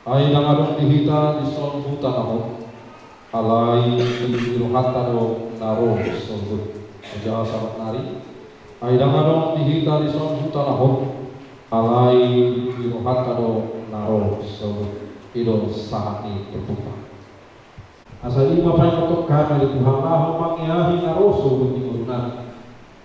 Ai ndang adong di hita dison huta na hot, alai di rohanta do na ro sogot. Jaha sahat nari. Ai ndang adong di hita dison huta na hot, alai di rohanta do na ro sogot. I do sahat ni turpukta. Asa i ma paingothon hami ale Tuhan, laho mangeahi na ro sogot di ngolunami.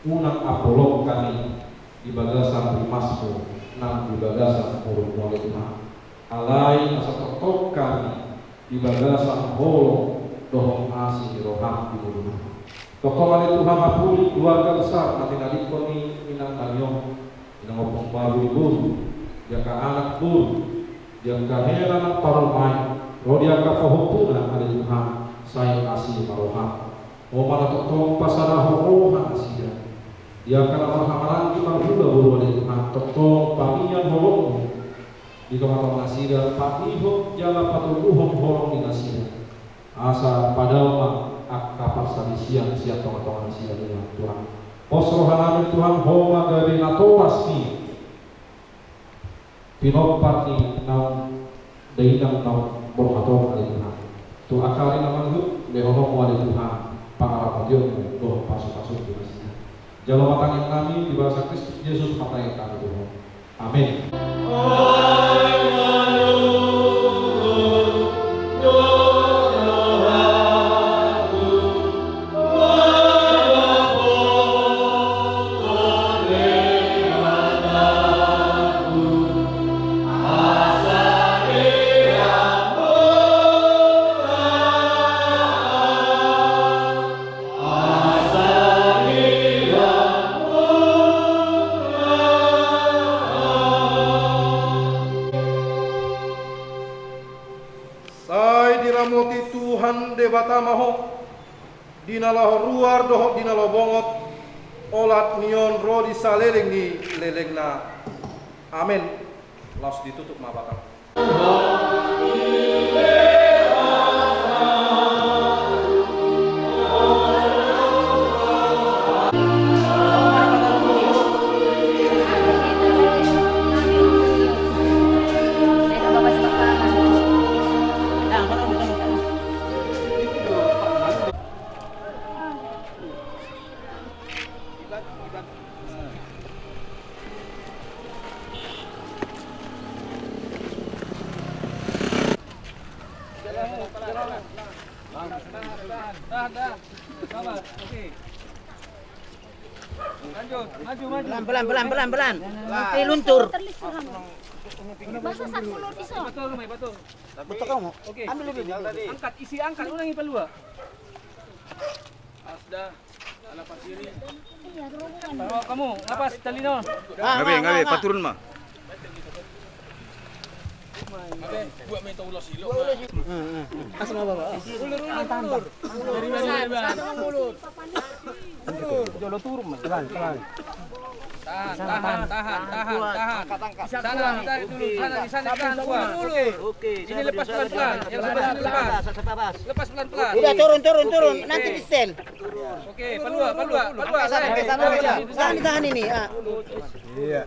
Unang ambolhon hami di bagasan rimasmu nang di bagasan holongmu ale Tuhan. Alai asa tongtong hami di bagasan holong dohot asi ni roham di ngolunami. Tongtong ale Tuhan, apuli keluarga besar na tinadingkon ni inangnami on, inang ompung boru, di angka anak boru, di angka hela na parumaen, ro di angka pahompuna ale Tuhan, sai asi ma roham. Ho ma na tongtong pasadahon roha nasida. Di angka na marhahamaranggi marhula boru ale Tuhan, tongtong pamian holongmu di tongatonga nasida, pangihut jala patoguhon holong ni nasida. Asa padao ma angka parsalisian sian tongatonga nasida, Tuhan. Pos rohanami Tuhan, ho ma gabe natoras ni pinompar ni naung dainang naung borhat on ale Tuhan. Tu angka ari na mangihut, lehononmu ale Tuhan pangaramotionmu dohot pasupasu tu nasida. Jalo ma tangiangnami di bagasan Kristus Jesus, martangiang hami tu Ho. Amen. Sai diramoti Tuhan Debata ma ho, di na laho ruar dohot di na laho bongot, olat ni on ro di saleleng ni lelengna. Amen. Laos ditutup ma bakal. Tahan, tahan. Sabar. Oke. Lanjut, maju, maju. Pelan, pelan, pelan, pelan, pelan. Nanti luntur. Masa saku lur iso? Betul, Mai, betul. Betul kamu. Oke. Ambil lebih. Angkat, isi angkat, ulangi palua. Asda. Kamu, kamu, lepas tali no. Ngabe, ngabe, paturun ma. Ngabe, buat main tau ulos ilok. Asal apa, Pak? Ulur, ulur, ulur. Dari mana, dari mana? Ulur. Jolo turun, Mas. Pelan, pelan. Tahan, tahan, tahan, tahan, tahan. Angkat, angkat. Sana, sana dulu, sana, di sana, tahan, Tuan. Oke, ini lepas pelan-pelan. Yang sebelah sini lepas. Lepas pelan-pelan. Udah, turun, turun, turun. Nanti di setel. Oke, palua, palua, palua. Tahan, tahan ini, ah. Iya.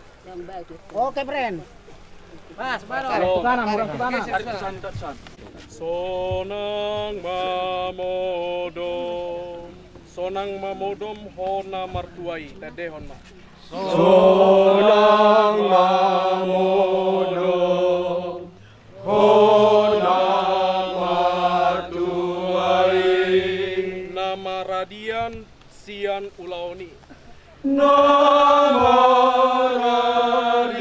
Oke, friend. Pas, baru. Sana, murah sana. Sonang mamodom, sonang mamodom ho na martua i, tandehon ma. Sonang mamodom ho na martua i. Na maradian sian ulaon i. Na maradian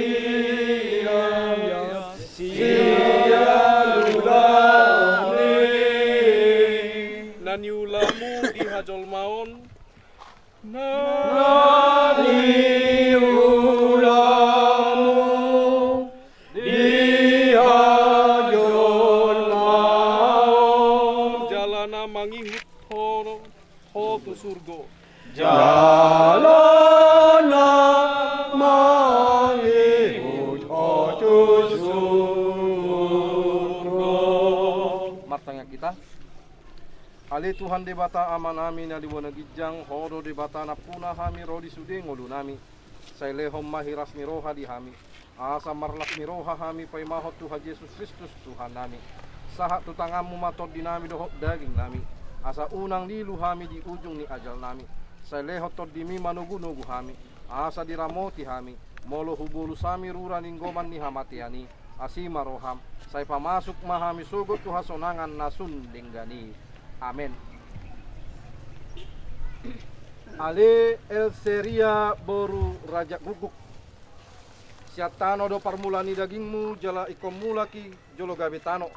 sian ulaon i. Na niulamu di hajolmaon. Na niulamu di hajolmaon. Jala na mangihut ho, ho tu surgo. Jala na mangihut ho tu surgo. Martangiang hita. Ale Tuhan Debata Amanami na di banua ginjang, Ho do Debata nampuna hami ro di sude ngolunami. Sai lehon ma hiras ni roha di hami, asa marlas ni roha hami paimahon Tuhan Jesus Kristus Tuhannami. Sahat tu tanganmu ma tondinami dohot dagingnami, asa unang lilu hami di ujung ni ajalnami. Sai lehon tondimi manogunogu hami, asa diramoti hami, molo hubolus hami rura ni goman ni hamatean i. Asi ma roham, sai pamasuk ma hami sogot tu hasonangan na sun denggan i. Amen. Ale Elseria boru Raja Guguk. Sian tano do parmulaan ni dagingmu, jala ingkon mulak i jolo gabe tano.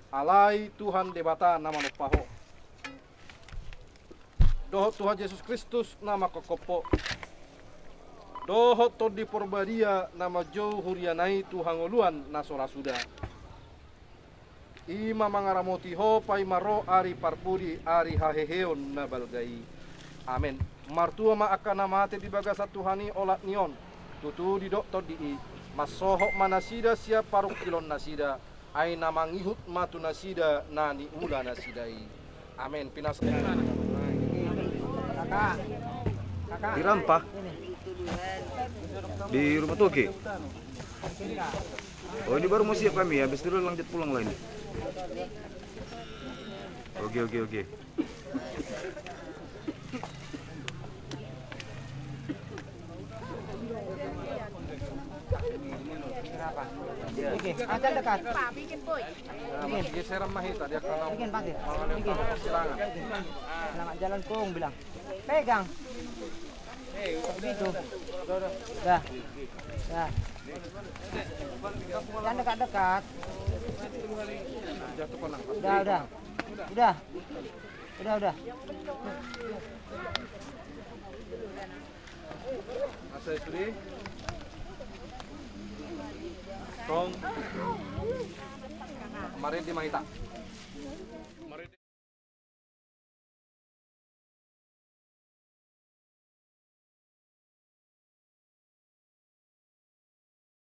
Alai Tuhan Debata na manompa ho. Dohot Tuhan Jesus Kristus na manghophop ho. Dohot Tondi Porbadia na manjou huriana i tu hangoluan na so ra suda. I ma mangaramoti ho paima ro ari parpudi, ari haheheon na balga i. Amen. Martua ma angka na mate di bagasan Tuhan i olat ni on. Tutu didok Tondi i, mansohot ma nasida sian parungkilon nasida, ai na mangihut ma tu nasida na niula nasida i. Amen. Pinas. Di rampa. Di rumah toge. Oh, ini baru mau siap kami, habis itu lanjut pulang lagi. Oke, oke, oke. Oke, asal dekat. Bikin. Geseran Mahita dia karena bikin, Pak. Bikin. Selamat jalan, Kong, bilang. Pegang. Begitu. Dah. Dah. Jangan dekat-dekat. Udah, udah. Udah. Udah, udah. Asa sudah. Tong. Kemarin di Mahita.